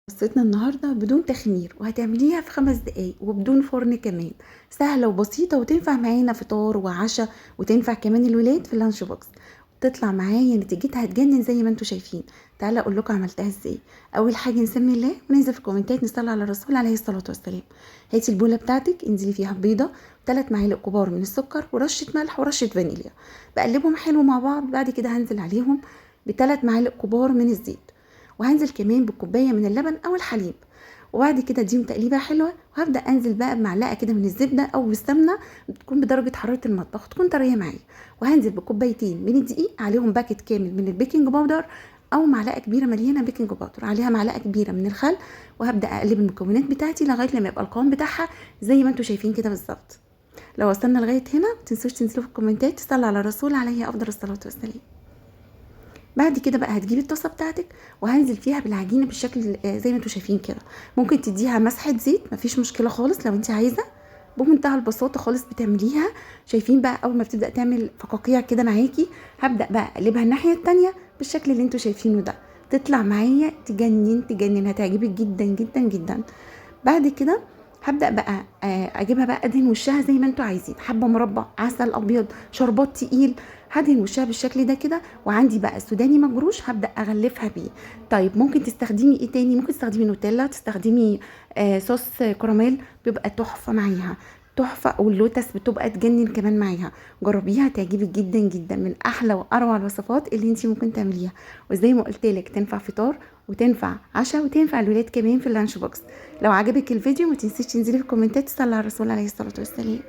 وصفتنا النهارده بدون تخمير، وهتعمليها في 5 دقايق وبدون فرن كمان، سهلة وبسيطة وتنفع معانا فطار وعشاء، وتنفع كمان الولاد في ال lunch box. تطلع معايا نتيجتها هتجنن زي ما انتم شايفين. تعالى اقول لكم عملتها ازاي. اول حاجة نسمي الله وننزل في الكومنتات نصلي على الرسول عليه الصلاة والسلام. هاتي البوله بتاعتك، انزلي فيها بيضة، 3 معالق كبار من السكر، ورشه ملح ورشه فانيليا. بقلبهم حلو مع بعض. بعد كده هنزل عليهم ب3 معالق كبار من الزيت، وهنزل كمان بكوبايه من اللبن او الحليب. وبعد كده اديهم تقليبه حلوة، وهبدا انزل بقى بمعلقه كده من الزبدة او بالسمنه، بتكون بدرجة حرارة المطبخ، تكون طرية معايا. وهنزل بكوبايتين من الدقيق، عليهم باكت كامل من ال baking powder او معلقه كبيرة مليانة baking powder، عليها معلقه كبيرة من الخل. وهبدا اقلب المكونات بتاعتي لغاية لما يبقى القوام بتاعها زي ما انتم شايفين كده بالظبط. لو وصلنا لغاية هنا ما تنسوش تنزلوا في الكومنتات تصلوا على الرسول عليه افضل الصلاة والسلام. بعد كده بقى هتجيبي الطاسه بتاعتك، وهنزل فيها بالعجينه بالشكل زي ما انتم شايفين كده. ممكن تديها مسحه زيت، مفيش مشكلة خالص لو انت عايزه، بمنتهى البساطة خالص بتعمليها. شايفين بقى اول ما بتبدا تعمل فقاقيع كده معاكي، هبدا بقى اقلبها الناحية التانية بالشكل اللي انتم شايفينه ده. تطلع معايا تجنن تجنن، هتعجبك جدا جدا جدا. بعد كده هبدا بقى اجيبها بقى ادهن وشها زي ما انتم عايزين، حبه مربى، عسل ابيض، شربات تقيل. هدهن وشها بالشكل ده كده. وعندي بقى سوداني مجروش هبدا اغلفها بيه. طيب ممكن تستخدمي ايه تاني؟ ممكن تستخدمي نوتيلا، تستخدمي صوص كراميل، بيبقى تحفة معاها، تحفة. واللوتس بتبقى تجنن كمان معاها. جربيها تعجبك جدا جدا، من احلى واروع الوصفات اللي انتي ممكن تعمليها. وزي ما قلت لك تنفع فطار وتنفع عشاء وتنفع الولاد كمان في ال lunch box. لو عجبك الفيديو ما تنسيش تنزلي في الكومنتات تصلي على الرسول عليه الصلاة والسلام.